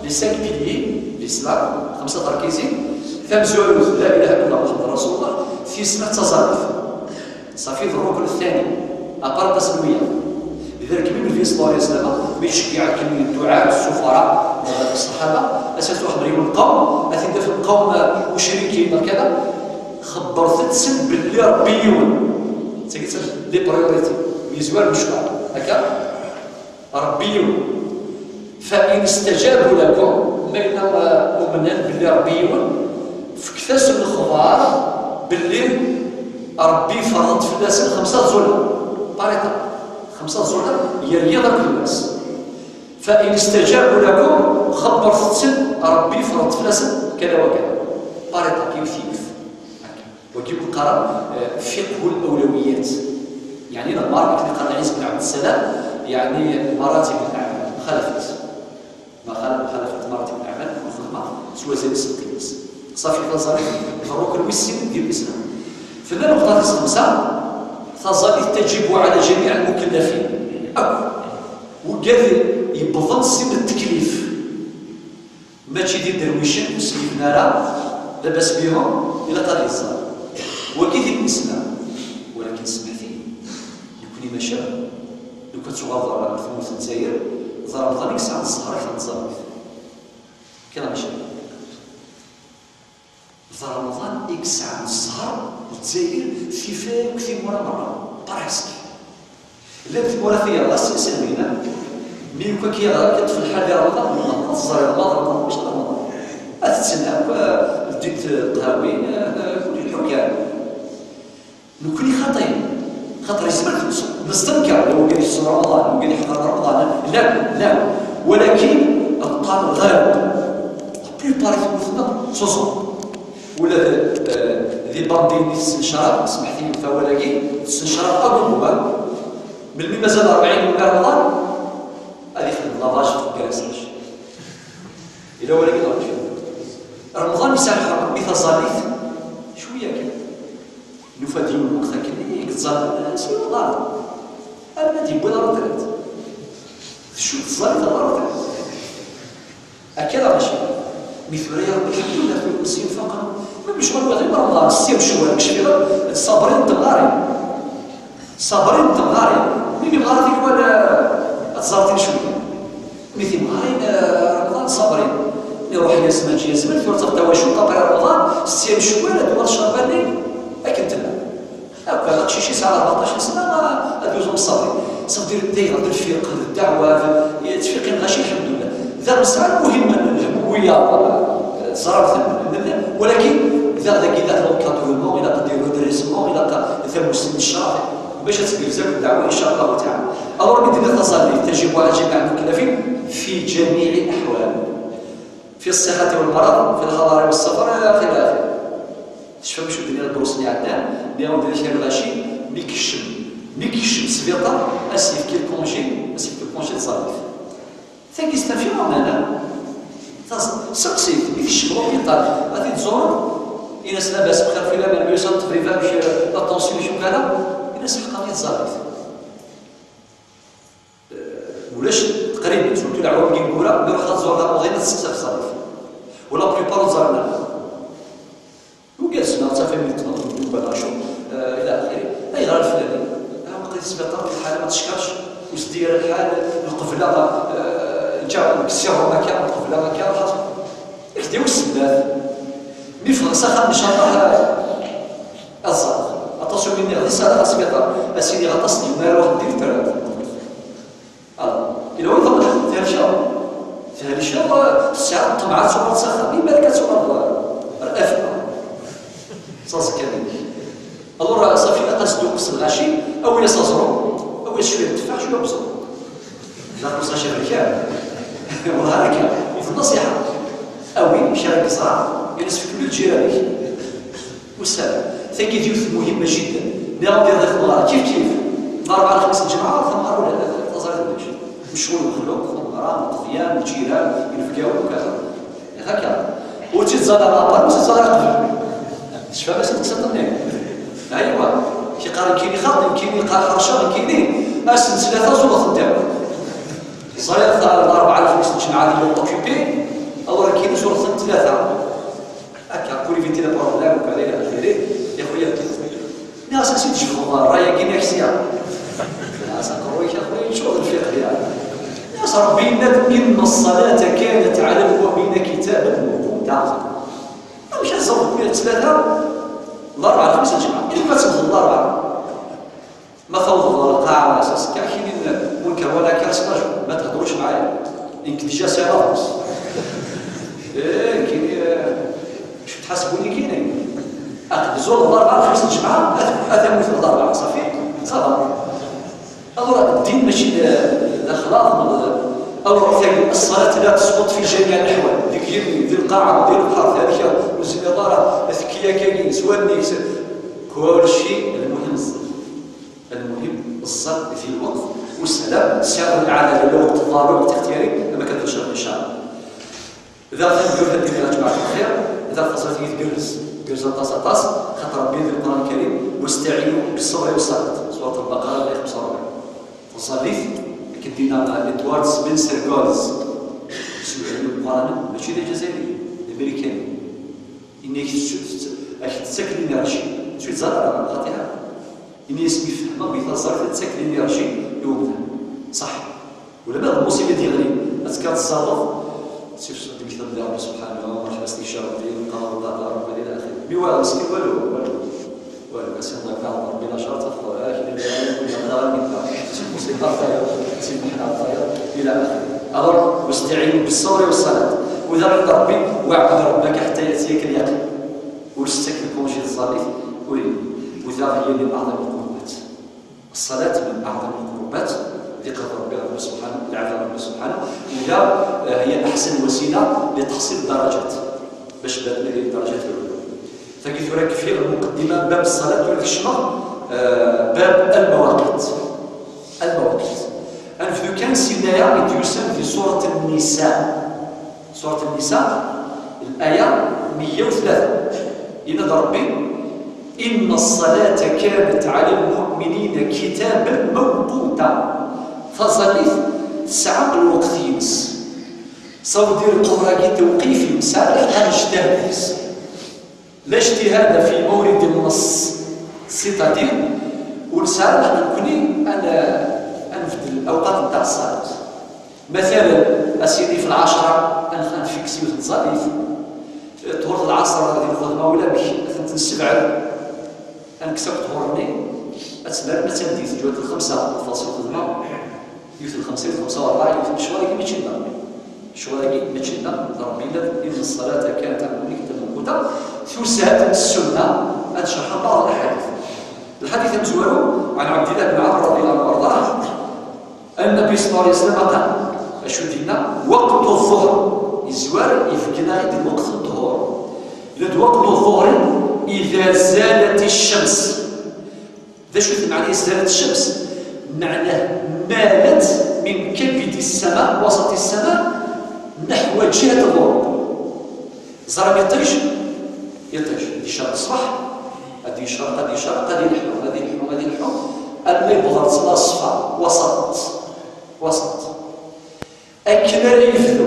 les 5 piliers الإسلام 5 تركيزين. ثم لا إله إلا الله محمد رسول الله في سنة تظالف صافي الركن الثاني à part تسمية. لذلك من النبي صلى الله عليه وسلم بيشجع كمية الدعاء السفراء الصحابة أساس واحد مريم القوم أثنى في القوم مشركين وكذا خبرت تسن باللي ربيون les priorités ميزوار مشروع هكا ربيون. فإن استجابوا لكم ما إلا أمنا باللي ربيون فكتاس الخبار باللي ربي فرض في الناس 5 ظلم باريطا 5 ظلم هي رياضة الناس. فإن استجابوا لكم خبرت تسن ربي فرض في الناس كذا وكذا باريطا كيف كيف وكيف قرأ فقه الأولويات. يعني لما اللي قرأ عيسى بن عبد السلام يعني مراتب الأعمال خلفت ما خلفت مراتب الأعمال والخدمة سوى زي القياس صافي تظل الركن والسن ديال الإسلام. في النقطة 5 تظل تجب على جميع المكلفين أو وقال يبضل سن التكليف ماشي ديال درويشين وسيف نارا لاباس بهم إلى قضية الصلاة وكيف الإسلام. ولكن سمحتي يكون ماشي لو كنت تغادر على ثموت الجزائر رمضان يسعى الزهر أكثر تزارت كلام شيء رمضان يسعى الزهر الجزائر في فاك في مرة مرة براسك لا في مرة فيها لا سلمينا مي كون كي كتدخل الحال ديال رمضان الزهر رمضان ماشي رمضان تتسنى ديت القهاوي كل الحكام نكوني خاطئين خاطر يسمع نستنكر لو قال يصوم رمضان وقال يحضر رمضان لا لا ولكن الطالب غالب la plupart في تصوم ولا ذي باندين تسن شراب سمحت لي ولكن تسن شراب قبل من مازال 40 يوم رمضان غادي يخدم lavage في ال graissage الا ولكن رمضان يسامح ربي تزاليت شوية كده نفادي الوقت كني كتزال سي رمضان انا دي بولا retraite شو تزاليت la retraite هكذا ماشي مثل يا ربي الحمد لله في المسير فقط ما مشغول غير رمضان السير شوية مش غير صابرين تمغاري صابرين تمغاري ملي مغارتي ولا تزارتي شوية مثل مغارين رمضان صابرين يروح يا زمان جي زمان في ورثة تواشو قبل رمضان السير شوية دوار شرباني اكنت لا هكا هادشي شي ساعة 14 سنة ادوزو الصابرين صافي دير داير الفرق الدعوة تفيقين غاشي الحمد لله ذا المسألة مهمة الهموية زرافة ولكن إذا ذاك إذا l'encadrement إذا قدير redressement إذا ذا مسلم الشرع باش تجوز الدعوة إن شاء الله تعالى. alors بدنا تصلي تجب على جميع المكلفين في جميع الأحوال في الصحة والمرض في الحضر والسفر إلى آخره إلى آخره. تشوف شو الدنيا الدروس اللي عندنا اللي غادي ندير غاشي ميكشم سبيطار اسيف كي ال congé اسيف ال congé تصرف ثاني ستافي معنا سقسيت يكشف l'hôpital غادي تزور الى لاباس بخير في لا ميوسا تقريبا باش la tension شو كذا الى سحق غادي تزارت ولاش تقريبا surtout العوام كيقولها يروح تزور لا موغينا تسقسى في الصرف ولا plupart تزارنا وجالسنا حتى في ميتنا شو الى اخره اي غير الفلاني بقيت السبيطار الحالة ما تشكرش وسدير الحال القفله جا السيرو ما كان القفله ما كان خديو السبات مي فرنسا خا ان شاء الله الزرق اتونسيون مني غادي ساعة السبيطار اسيدي غتصني ما يروح دير ترى الى وين ضمن فيها شاء الساعة طمعات صورة سخا بما كتصور الافة صاص كامل الور صافي قصدو قص الغاشي او يصزرو او شوية التفاح شوية بصل لا قص غاشي بالكامل والله هكا في النصيحة اوي شارك صراحة جلس في كل الجيران والسلام ثاني ديوث مهمة جدا ملي غادي يضيف الله كيف كيف الاربعاء الخميس الجمعة ثم ولا تزارت مشغول مخلوق الغرام الطفيان الجيران ينفكاو وكذا هكا وتتزاد لابار وتتزاد قبل شفا باش تقصدني ايوا كي قال كاين خاطر كاين قال حرشه كاين اسن ثلاثة زوج خدام صاير الاربعاء الخميس الجمعة ديال اوكيبي alors كاين زوج ثلاثة هكا pour éviter les problèmes وكذا الى اخره يا خويا لا اساسي تشوفوا الراية كاين كسيا سنقرويك يا خويا شغل الفقه يا ربي ان الصلاة كانت على المؤمنين كتابا موقوتا مش هزوج بين ثلاثة الاربعاء الخميس الجمعة الا ما تفضل الاربعاء ما فوض القاعة على اساس كاين منكر ولا كاس ما تهضروش معايا يمكن déjà c'est l'avance ايه كاين باش تحاسبوني كاينين زور الاربعاء الخميس الجمعة اثموا في الاربعاء صافي صافي alors الدين ماشي الاخلاق alors ثاني الصلاة لا تسقط في جميع الاحوال ديك ديال القاعة ديال البحر هذيك والزميطاره الثكيه كاينين سواني كل شيء المهم الصلاة المهم الصلاة في الوقت والسلام سعر العادة اللي هو وقت الضروري وقت اختياري لما كتدخل ان شاء الله اذا تندير هذه يا جماعة الخير اذا فصلت جلس جلس طاس طاس خاطر ربي في القران الكريم واستعينوا بالصبر والصلاة سورة البقرة الايه 45 تصليت كدينا ادوارد سبنسر جولز سمعوا القران ماشي الجزائري الامريكاني انك تسكن l'énergie شوية زرع خاطئه اني اسمي فهمه بيتزرع تسكن l'énergie يوم صح ولا ما المصيبة ديالي اتكاد الصلاة سيف ديك تبدا ربي سبحانه مرحبا استشاره ربي القضاء والقدر الى اخره. mais والو مسكين والو والو والو بس الله يعطيه ربي لا شرط الى اخره. alors واستعينوا بالصبر والصلاة، واذا رد ربي واعبد ربك حتى ياتيك اليقين. ولستك ال congé الصالح وإذا هي من اعظم القربات. الصلاة من اعظم القربات ذكر ربي ربي سبحانه، العبد ربي سبحانه، وهي هي احسن وسيلة لتحصيل الدرجات باش بان لي الدرجات العليا. فكيف راك في المقدمة باب الصلاة ولا الشمر باب المواقيت. المواقيت أنفذ كان سينايا يتيسم في سورة النساء. سورة النساء الآية 103 إن ربي إن الصلاة كانت على المؤمنين كتابا موقوتا. فصليت تسعة الوقت ينس صودير القراء توقيفي مسار اجتهاد، لا اجتهاد في مورد النص c'est-à-dire ونسال نكوني انا نبدل الاوقات نتاع الصلاة. مثلا اسيدي في العشرة انا نفيكسي وتنصلي طهور العصر غادي الخدمة ولا بك تنسبع نكسب طهورني اتسبع مثلا ديت جوات الخمسة فاصل الخدمة يوث الخمسة يوث 45 يوث الشوارع ماشي لنا الشوارع ماشي لنا ربي إن الصلاة كانت على المؤمنين كتابا موقوتا. ثلثات السنة أتشرح بعض الأحاديث. الحديث المزور عن عبد الله بن عمرو رضي الله عنه وأرضاه أن النبي صلى الله عليه وسلم قال أشو دينا وقت الظهر الزوار يفكنا غير وقت الظهر. لد وقت الظهر إذا زالت الشمس. ذا شو معنى زالت الشمس؟ معناه مالت من كبد السماء وسط السماء نحو جهة الغروب. زرم يطيش يطيش يشرق الصباح غادي يشرق غادي يشرق غادي يلحو غادي يلحو غادي يلحو اللي بغات الصفا وسط وسط أكل يفدو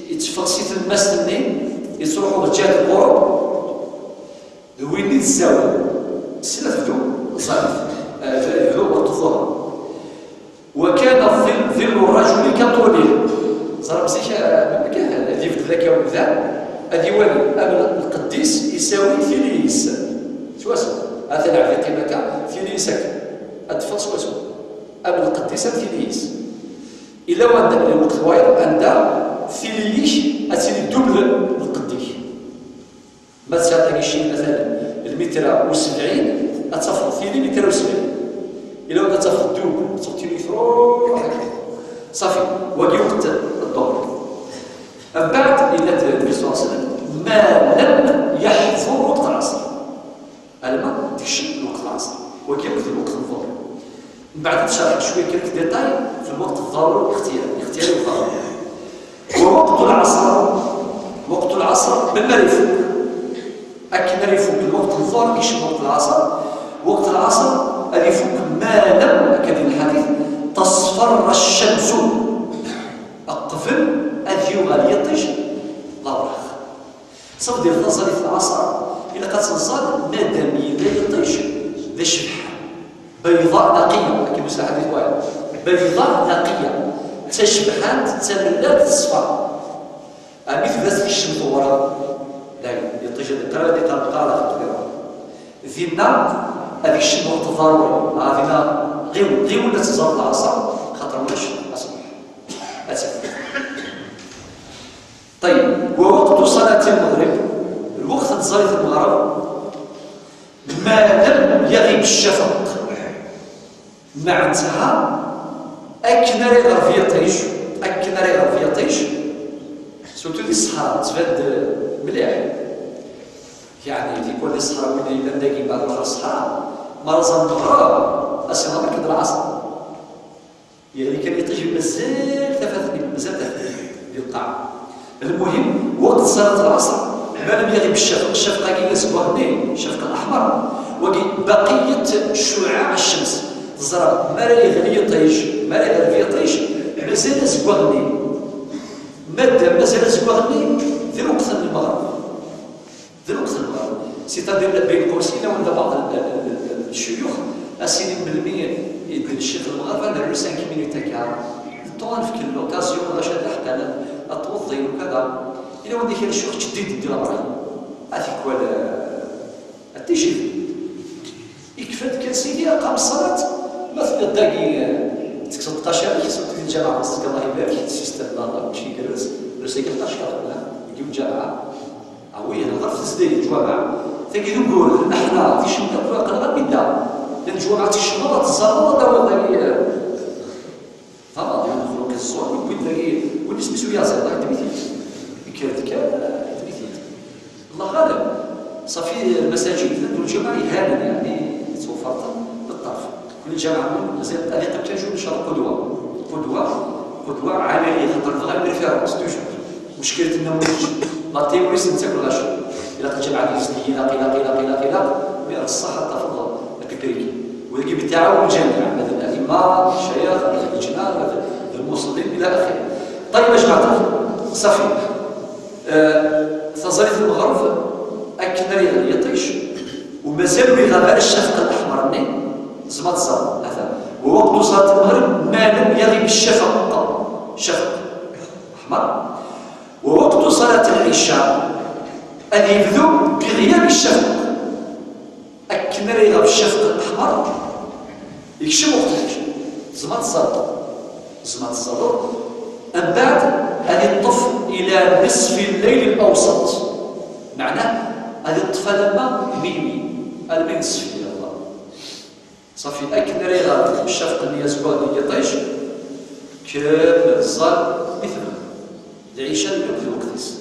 يتفرسي الماس يتروحوا لجهة الغروب وين الزاوية سنة تبدو صافي وقت الظهر. وكان الظل ظل الرجل كطوله. زرب زيك هذه في ذاك وذا هذه والو أمن القديس يساوي ثليس سواسو هذا لعب في قيمة ثليسك أدفع سواسو أمن القديس ثليس إلا وعند الوقت واير عند ثليش أتسيني دوبل القديس ما تعطيك شي مثلا المتر وسبعين أتفرض ثلي متر وسبعين إلا وانت تفرض دوبل تعطيني تروح صافي وقي وقت الظهر. من بعد إلا النبي صلى الله عليه وسلم ما لم يحضر وقت العصر الماء تكشف وقت العصر وكي وقت الظهر. من بعد تشرح شوية كلمة ديتاي في الوقت الضروري الاختياري الاختياري والضروري. ووقت العصر وقت العصر من يفوق أكن يفوق الوقت الظهر كيشوف وقت العصر. وقت العصر أن يفوق ما لم أكد الحديث تصفر الشمس الطفل أذيو غادي يطيش لا صافي ديال تنصلي في العصر إلا قد تنصل ما دام يطيش ذا شبحة بيضاء نقية كما سمع حديث واحد بيضاء نقية تشبحان تملات تصفر مثل ذا الشمس ورا لا يطيش هذا القرار يقرا على خاطر ذينا هذيك الشمس وقت الضروري هذينا غير ولا تزال العصر خاطر ماش اصبح اسف. طيب ووقت صلاة المغرب الوقت صلاة المغرب ما لم يغيب الشفق معناتها أكن راه غرف يطيش أكن راه غرف يطيش surtout دي الصحراء تبان مليح يعني تيكون الصحراء وين يبان داكي بعد الاخر الصحراء مرة المغرب أصلا ما كان العصر يعني كان يطيش مازال تفاتني مازال تفاتني القاع. المهم وقت صلاة العصر ما لم يغيب الشفق الشفق كي يسبوه الشفق الأحمر وبقية شعاع الشمس الزرع ما لا يغلي يطيش ما لا يغلي يطيش مازال سبوه مادام مازال سبوه في وقت المغرب في وقت المغرب c'est-à-dire بين قوسين وعند بعض الشيوخ اسيني من المية يدير الشيخ المغاربة نرو 5 minutes هكا طون في كل l'occasion باش نلحق انا اتوضي وكذا. الى ودي كاين الشيخ جديد ديال الراي هذيك ولا التيجي يكفد كان سيدي اقام الصلاة مثل الداكي تكسب قشر كيسوق في الجامعة بس الله يبارك ال système الله كلشي يجلس باش يلقى شكل يجيو الجامعة عويه نهضر في الزدايد الجوامع تاكي نقول احنا في شمال فوق غير بدا لان الجوامع تيشمر تزرد داو داكي طبعا يدخلوا كالزور وين داكي واللي سميتو يازير داك دميتي كانت كان دميتي الله غالب. صافي المساجد والجماعة يهانا يعني توفرت بالطرف كل جامعه مازال هذه تحتاج ان شاء الله قدوة قدوة قدوة عملية خاطر غير référence toujours. مشكلة النموذج la théorie سنتاكل غاش الا الجامعة الاسلامية لا قيل قيل قيل قيل mais الصحة تفضل الكريكي ولكن بالتعاون الجميع مثلا الائمة الشيخ اللجنة المصلين الى اخره. طيب يا جماعة صافي تزاليت المغرب اكن يطيش ومازال يغاب الشفق الاحمر منين زما تصل هذا ووقت صلاة المغرب ما لم يغب الشفق شفق احمر. ووقت صلاة العشاء ان يبدو بغياب الشفق اكن يغاب الشفق الاحمر يكشف وقت العشاء زما تصل زما تصل. من بعد ان يطف الى نصف الليل الاوسط معناه هذه الطفلة لما ميمي هذا نصف الليل الله صافي اكن ريغا الشفق اللي يزوال يطيش كامل الزال مثل العشاء اللي في وقتيس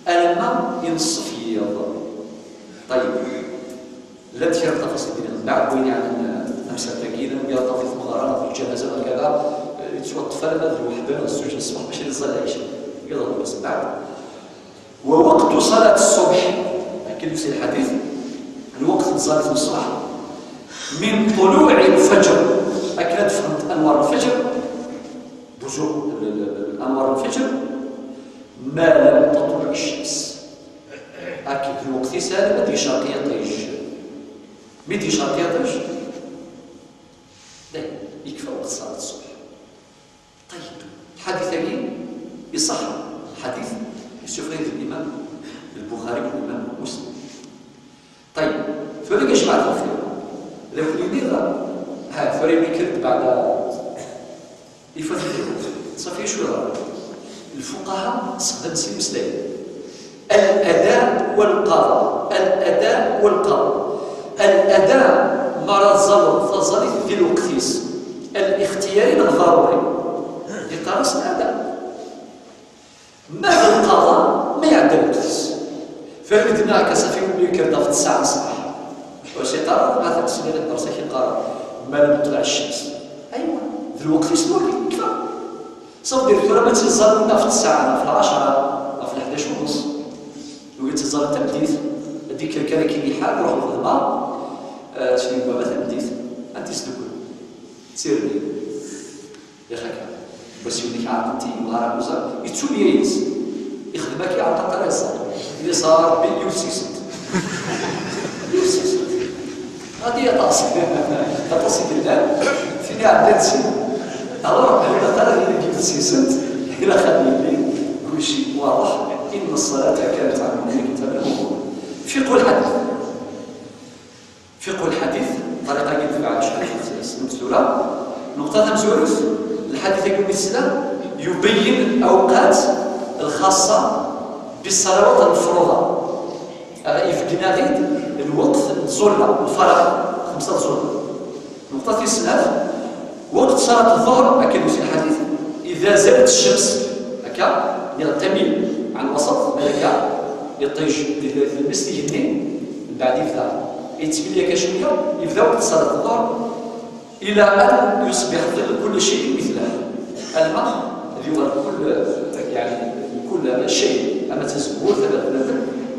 ألما ينصف الله. طيب لا تخير التفاصيل ديال بعد وين يعني امسا ثقيلة ويا في المغارة في الجنازة وكذا يتسوى الطفلة الوحدة الزوج الصباح باش يزال العشاء يلا بس بعد. ووقت صلاة الصبح أكيد في الحديث الوقت صلاة الصبح من طلوع الفجر أكلت فهمت أنوار الفجر بزوغ أنوار الفجر ما لم تطلع الشمس. أكيد الوقت سالم مدي شرقية طيش مدي شرقية طيش لا يكفى وقت صلاة الصبح. طيب الحديث يصح الحديث يسوف الإمام البخاري والإمام مسلم. طيب فلك يا جماعة الخير لو كل ها فريم كرد بعد يفوت صافي شو الفقهاء استخدم سي مسلم الأداء والقضاء الأداء والقضاء. الأداء مرض زلط تزالي في الوقتيس الاختياري الضروري يقارس الأداء ما القضاء ما يعدل الوقتيس. فهمتنا كصافي ملي كردا في 9 الصباح واش يقرا مثلا سنين الدرس كيقرا ما لم تطلع الشمس ايوا في الوقت شنو كيكفى صافي دير ما تزال لنا في 9 في 10 في 11 ونص لو تزال التمديد هذيك كان كاين حال روح الخدمة شنو هو مثلا تمديد انت تسدك سير لي يا خاك بس يوليك عاطنتي وهرا وزا يتسولي يس يخدمك يعطى طريق اللي صار بي يوسيسنت يوسيسنت غادي يطاسي يطاسي بالله فيني عندنا تسي الوغ هذا اللي كيف تسيسنت الى خلي لي كلشي واضح ان الصلاة كانت على المؤمنين كتابا موقوتا. فقه الحديث فقه الحديث طريقه كيف شحال مسلوله نقطة تمزورف الحديث يقول الاسلام يبين الاوقات الخاصة بالصلوات المفروضة يفقنا غير الوقت الزلة الفرق 5 زلة. نقطة السلاف وقت صلاة الظهر أكد في الحديث إذا زالت الشمس هكا تميل عن الوسط هكا يطيج المسجد من بعد يبدا يتميل شوية يبدا وقت صلاة الظهر إلى أن يصبح ظل كل شيء مثله الماء اللي هو كل يعني كل شيء أما تزبور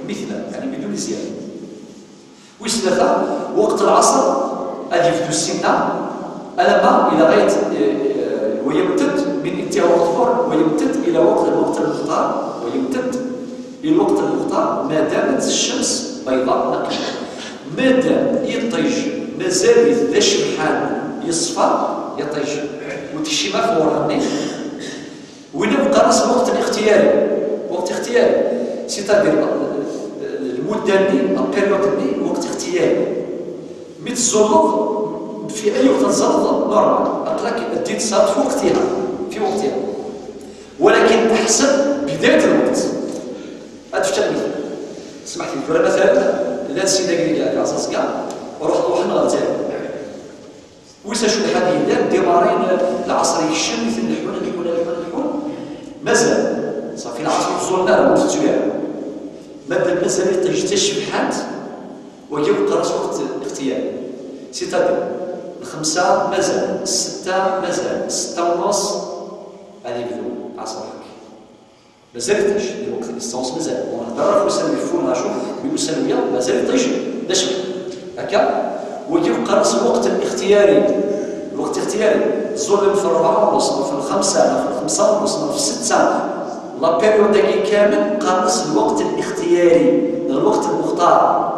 مثله يعني بدون زيادة. وثلاثة وقت العصر أن يبدو السنة ألما إلى غاية ويمتد من انتهاء وقت الظهر ويمتد إلى وقت الوقت المختار ويمتد إلى الوقت المختار ما دامت الشمس بيضاء نقية ما دام يطيج مازال ذا شبحان يصفى يطيش وتشي ما في ورهني وين يبقى راس الوقت الاختياري، وقت اختياري c'est-à-dire المدة دي la période دي وقت اختياري. مي تزلط في اي وقت تزلط normal، اقلك ديت صارت في وقتها في وقتها، ولكن تحسب بداية الوقت. هذا في المثال سمحت لي مثلا لا نسينا كاع كاع كاع وروح روحنا غتاني ويسا شو الحديث لا ديمارين العصر يشم مثل نحون نحون نحون نحون مازال صافي العصر وصلنا للتسويع مادام مازال يطيش تشبحات ويبقى راس وقت الاختياري c'est-à-dire الخمسة مازال الستة مازال 6:30 غادي يبداو عصرك مازال يطيش الوقت l'essence مازال ونهضر في وسام يفون نشوف بيسالويا مازال يطيش نشبح هكا ويبقى راس الوقت الاختياري. الوقت الاختياري الظلم في 4:30 في 5 في 5:30 في 6 la période داكي كامل قارص الوقت الاختياري الوقت المختار.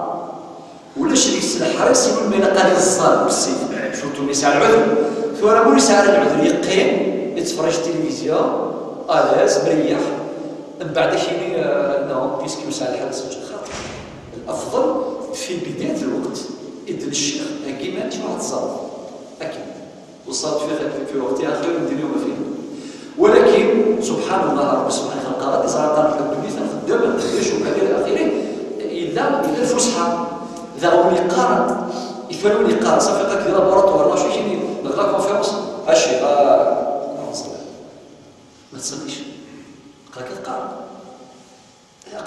ولاش اللي الحريص يقول ما يلقى لي الصال بالسيف surtout مي ساعة العذر ثورة مولي ساعة العذر يقيم يتفرج التلفزيون à l'aise مريح من بعد كيني non puisque ساعة الحال خاطر الافضل في بداية الوقت إذن الشيخ كيما انت واحد الصلاة اكيد والصلاة في وقتها خير من الدنيا وما فيها. ولكن سبحان الله رب سبحانه خلق غادي صار الدنيا خدام الجيش وكذا الى اخره الا الفسحة ذا هو اللي قارن يفعلوا اللي قارن صافي قالك في laboratoire لا شو كاين la conférence اشي ما تصليش قال كتقارن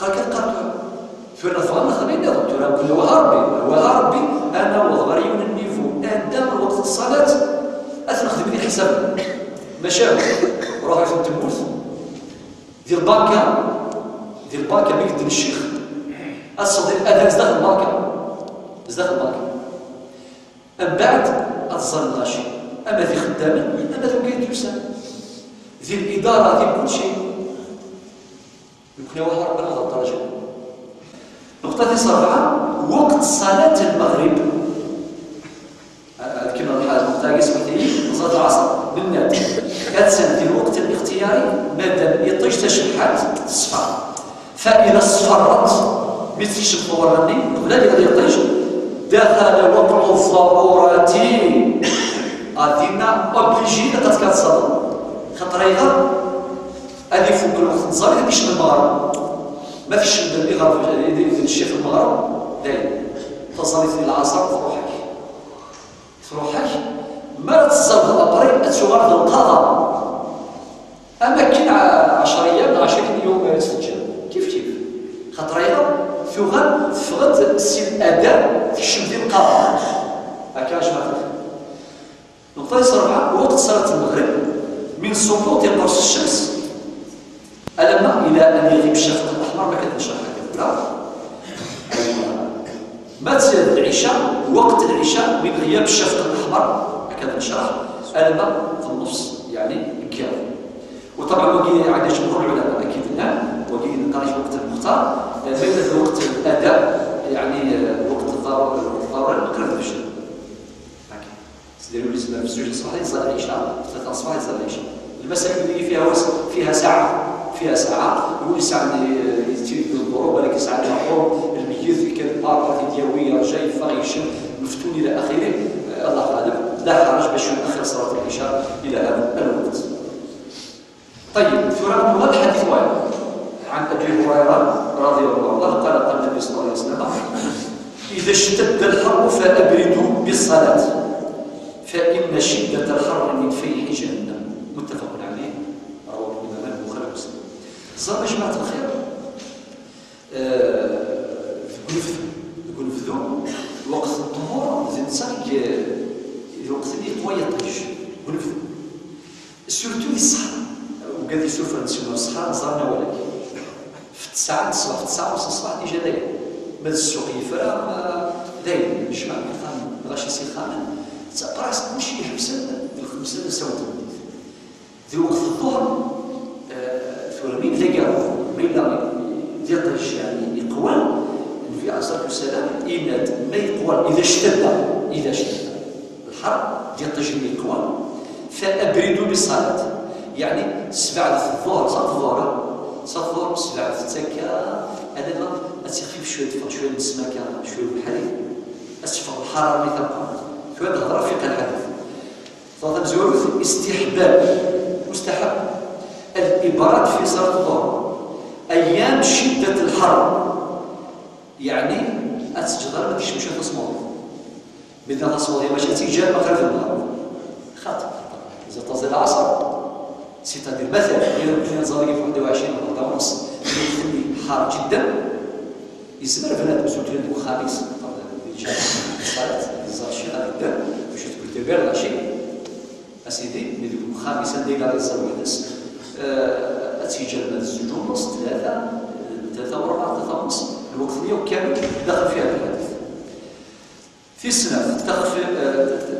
قال كتقارن فينا فغنا خدمين نظام ترى كل وهربي وهربي انا وضغري من ال niveau اندام وقت الصلاة اتنخدم لي حساب مشاو روح في تموت ديال البنكه ديال البنكه بيك ديال الشيخ اصدي الاذان زداخل البنكه زداخل البنكه من بعد اتزال الغاشي اما ذي خدامين اما ذو كاين يسال ذي الادارة ذي كل شيء يكون واحد ربنا هذا الدرجة. نقطة رابعة وقت صلاة المغرب. كما الحاجة نقطة سمحت لي صلاة العصر بالنادي كتسد الوقت الاختياري مادام يطيش تشبحات تصفر فإذا اصفرت مثل الشبح قبل غادي يطيش دخل وقت الضرورة غادينا obligé لقد كتصلى خاطر غير غادي يفوق الوقت الصلاة غادي يشمل المغرب ما فيش اللي غرب الشيخ المغرب دايما تصلي في العصر تروحك تروحك ما تصل ابري تشغل القضاء اما كاين 10 ايام 10 يوم تسجل كيف كيف خاطر ثغل تفغت سي الاداء في الشمس القضاء هكا اش ما نقطة رابعه وقت صلاة المغرب من سقوط قرص الشمس ألما إلى أن يغيب الشفق الأحمر ما كتنشرح هكذا. ما تزيد العشاء وقت العشاء من غياب الشفق الأحمر هكذا نشرح ألما في النص يعني كامل. وطبعا وقي عند جمهور العلماء أكيد الآن وقي نقاش وقت المختار بين وقت الأداء يعني وقت الضرورة نقرب الفجر. هكا سيدي في 2 الصباح يصلي العشاء 3 الصباح يصلي العشاء. المسائل اللي فيها فيها ساعة فيها ساعة يقول ساعة يتيري الضروب ولكن ساعة المرحوم الميت كان بارك دياوية جاي فايش مفتون إلى آخره الله غالب لا حرج باش يؤخر صلاة العشاء إلى هذا الوقت. طيب ثم نغل حديث واحد عن أبي هريرة رضي الله عنه قال قال النبي صلى الله عليه وسلم إذا اشتد الحر فأبردوا بالصلاة فإن شدة الحر من فيح جهنم. متفق عليه رواه الإمام البخاري ومسلم. صار جماعة الخير تقول وقت الظهور زين ساق الوقت اللي قوي يطيش قول surtout في الصحراء وقال يسوف نسمو الصحراء زرنا ولكن في 9 الصباح في 9:30 الصباح déjà داير ما السوق يفرا داير الجماعة غاشي سي خامن براس كلشي يحبس الخمسة ساعة ذي وقت الظهر ثورمين ذاك ميلا يطيش يعني يقوى النبي عليه الصلاة والسلام إن ما يقوى إذا اشتد الحر الحر ديال الطجين القوى فابردوا بالصلاة. يعني 7 الظهر، صلاة الظهر، صلاة الظهر 7 تكا هذا ما تخفيف شوية، شوية من السمكة، شوية من الحليب، اسفر الحرارة اللي تبقى. فهذا هضره في الحديث. صلاة زوروث استحباب مستحب الابراد في صلاة الظهر ايام شده الحر. يعني اتسجد ما تشمش تصمود، بدنا تصمود ماشي تيجي مغرب النهار خاطر اذا تصل العصر c'est-à-dire مثلا يمكن نزال في 21 ولا ونص حار جدا يزمر بنادم surtout الخميس الصلاة الزاشي غادي دير باش تقول تبير لاشي اسيدي ملي ديك الخامسة ديال غادي تصلي وحدس تيجي الزوج ونص 3 3 وربع 3 ونص الوقت اليوم كامل داخل في هذا الحديث. في السنة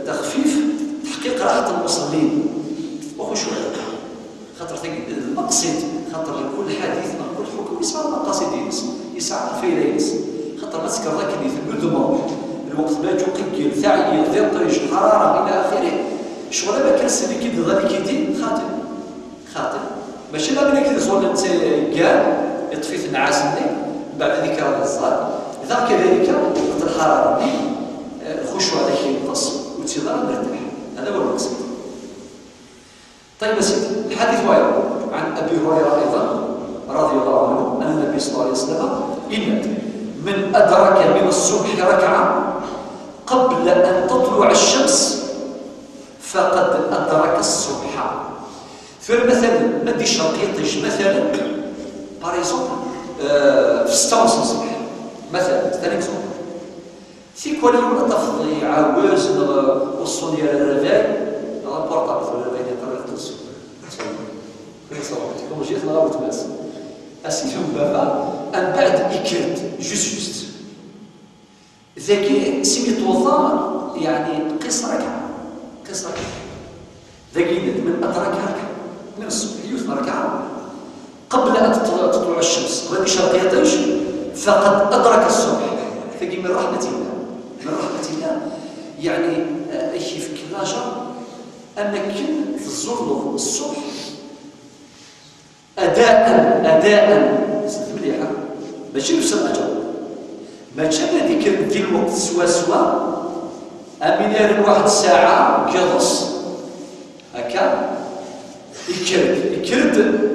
تخفيف تحقيق راحة المصلين وخشوع، خاطر المقصد، خاطر كل حديث كل حكم يسعى المقاصد ينس، يسعى الفايدة ينس، خاطر ما تذكر ذاك اللي في الدموع الوقت ما تقيل ثعي ضيق حرارة الى اخره شغل ما كان سيدي كي غادي كيدي خاطر خاطر ماشي لا ملي كيزول انت كاع يطفي النعاس بعد ذيك راه الصلاة. اذا كذلك وقت الحرارة الخشوع هذاك ينقص وتيظل مرتاح. هذا هو المقصد. طيب سيدي الحديث وايضا عن ابي هريرة ايضا رضي الله عنه ان النبي صلى الله عليه وسلم ان من ادرك من الصبح ركعة قبل ان تطلع الشمس فقد ادرك الصبح. فمثلا ما دي شرقيطج مثلا par exemple في 6:30 الصبح مثلا ثاني exemple تيكون اليوم تفضي عاوز وصل ديال ال réveil ال portable ولا ال réveil ديال الصبح كون جيت نغاوت تماس اسيدي بابا من بعد يكرد juste ذاكي سيمي توضا يعني قص ركعة قص ركعة ذاكي من ادرك ركعة من الصبح يوث ركعة قبل ان تطلع الشمس قبل يشرق فقد ادرك الصبح. ذاكي من رحمه الله، من رحمه الله يعني كيف كلاجا انك تزور الصبح اداء اداء مليحة ماشي نفس الاجر ماشي هذيك ديال الوقت سوا سوا امين واحد الساعة كيغص هكا يكرد يكرد